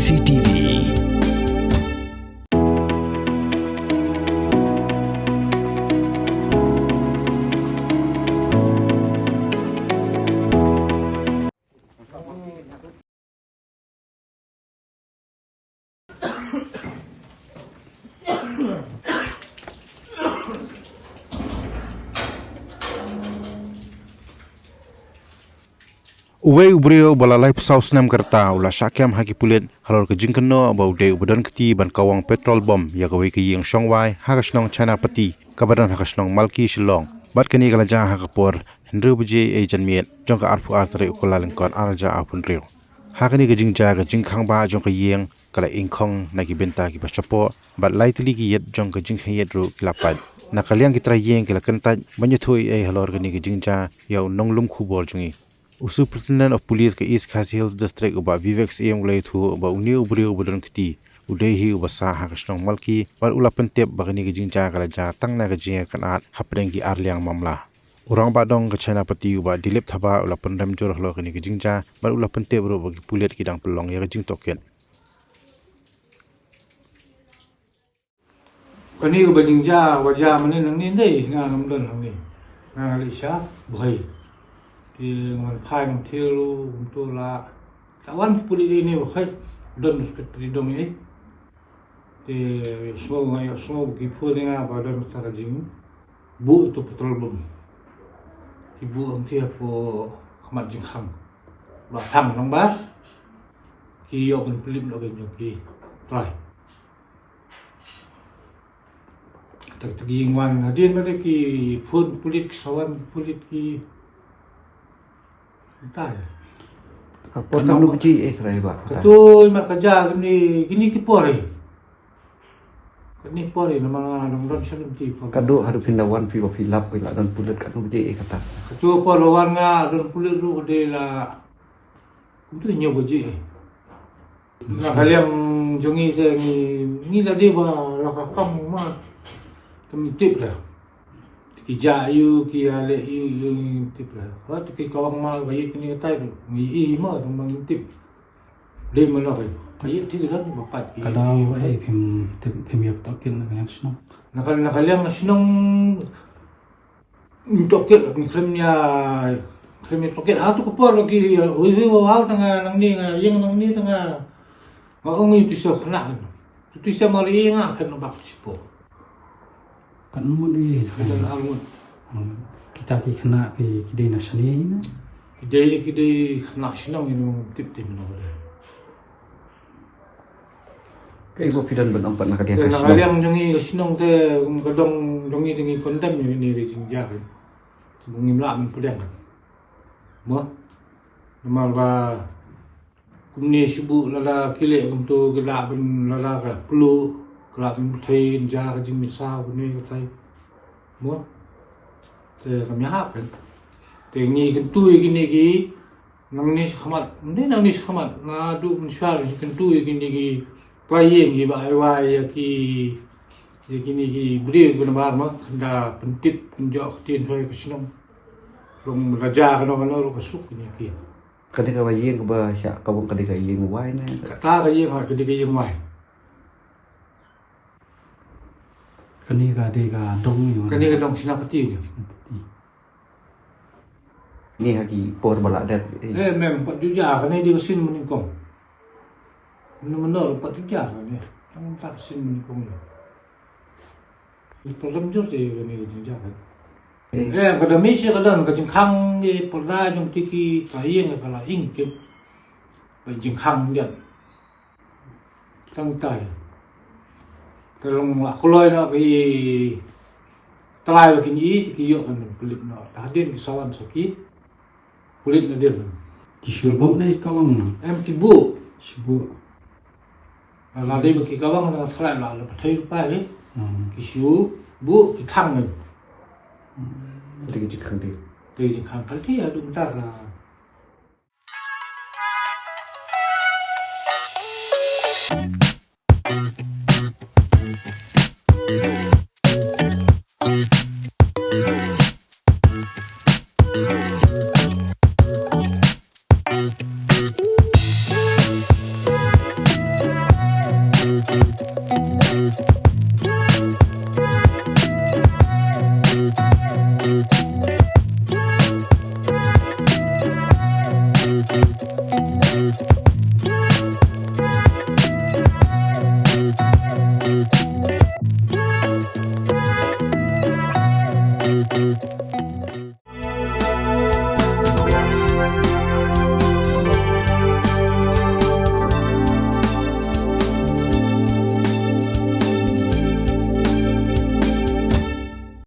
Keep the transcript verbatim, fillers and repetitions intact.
C T V. Uwei u briew uba la laiphew saw snem ka rta u la shah kem ha ki pulit halor ka jingkynnoh ba u dei uba don kti ban kawang petrol bomb ïa kawei ka ïing shongwai ha ka shnong Chinapati kaba don ha ka shnong Malki, Shillong. Bad kane ka la jia ha ka por hynriew baje ei janmiet jong ka arphew ar tarik u Kyllalyngkot arhajar arphew hynriew. Ha kane ka jingjia ka jingkhang bah jong ka ïing ka la ingkhong na ki bynta kiba shapoh bad lai tylli ki ïit jong ka jingkhang ïit ruh ki la pait. Na ka liang ki trai ïing ki la kyntait ban ïathuh ei ei halor kane ka jingjia ïa u nonglum khubor jong ngi. U Superintendent of Police ka East Khasi Hills District u Bah Vivek Syiem u la ïathuh ba une u briew uba don kti u dei hi uba sah ha ka shnong Malki bad u la pyntip ba kane ka jingjia ka la jia tang na ka jingïakynad hapdeng ki ar liang mamla. U Rangbah Dong ka Chinapati u Bah Dilip Thabah u la pynrem jur halor kane ka jingjia bad u la pyntip ruh ba ki pulit ki dang pynlong ïa ka jingtohkit. Kane kaba jingjia ba jia mynne nangne dei nga ngam don hangne. Nga nga leit sha Bhoi. Te nga wan phai nangtei ruh kumto la. La wan ki pulit ine ba khat don secretary dong ei. Te ïohsngew nga ïohsngew ba ki phone ïa nga ba don kata ka jingbuh ïa uto u petrol bomb. Ki buh hangtei hapoh khmat jingkhang. Ba thang nang ba ki ïoh ban pynlip noh ka jong ki trai. Tak tak ïing wan hadien ba dei ki phone pulit ki sawan pulit ki. Entah. Ka por nang nu biji eh serai ba. Katoi mat ka ja kini kini ki por eh. Kini por eh nama nga dong don shalom ti por. Kadu haduh phin da wan phi ba phi lap phi la don pulit kat nu biji eh kata. Katoi por la wan nga don pulit ruh dei la. Kumtu nyo biji eh. Na ka liang jong ngi te ngi ngi la dei ba la ka kam ma. Tem tip da. Ki ja ïa u ki ïa leh ïa u ïa u tip da. Wat ki kawang ma ba ïa kine katai tu. Ngi i ma tu ma ngi tip. Dei ma noh ka. Ka ïa ti da ma pat. Ka dei ba eh phim tip phim ïa ka tohkit na ka liang shnong. Na ka na ka liang shnong. Ngi tohkit ngi khlem ïa khlem ïa tohkit ha tu ka por ki ui ui wa wa tang nga nangne nga ïeng nangne tang nga. Nga ong ïa u tisa khynnah kan. U tisa mari nga kan bak sipo. Kan mut ïa kan armut. Kita ki khynnah ki ki dei na shane na. Ki dei ki dei khynnah shnong ïa nong tip tip nong. Kaei ba phi don ban ong pat na ka liang ka shnong? Na ka liang jong ngi ka shnong te ka dong jong ngi te ngi condemn ïa kane ka jingjia kan. Te ngim lah ban pdiang kan. Mo. Namar ba kumne shu buh lada ki leh kumto ki lah ban lada ka plu ki lah ban pynthei ja ka jingmisa kumne ka thei. Mo. Te kam ïahap kan. Te ngi kyntu ïa kine ki Nangne shakhmat, ne nangne shakhmat, naduh mynshuwa ngi kyntu ïa kine ki trai ïing kiba ai wai ïa ki, ïa kine ki briew kiba nabar ma, kynda pyntip pynjot ktien shuwa ïa ka shnong. Long la ja kano kano ruh ka suk kine ki. Ka dei kaba ïing kaba shah ka bang ka dei ka ïing wai ne? Kata ka ïing wai, ka dei ka ïing wai. Kane ka dei ka dong ïa. Kane ka dong Senapati ne. Senapati. Ngi ha ki por ba la dep. Eh, mem, pat ju ja, kane dei ka sien mynnyngkong. Mynno mynno pat ju ja kane. Tang ta ka sien mynnyngkong ïa. Problem jur te kane ka jingja kan. Eh. Eh, ka da mi shi ka don ka jingkhang ïa pyrda jong ti ki trai ïing ka la ing ki. Ba jingkhang ïa. Tang tai. Ka long la kloi na ki tlai ba kin i ki ïoh kan pulit na. Ta hadien ki sawan sa ki pulit na dien. Ki shu buh ne ka wang na? Em ki buh. Shu buh. La dei ba ki ka wang na tlai la la pathai pa he. Hmm. Ki shu buh ki thang ne. Hmm. Dei ki jingkhang dei. Dei jingkhang kan ti adu mynta ka.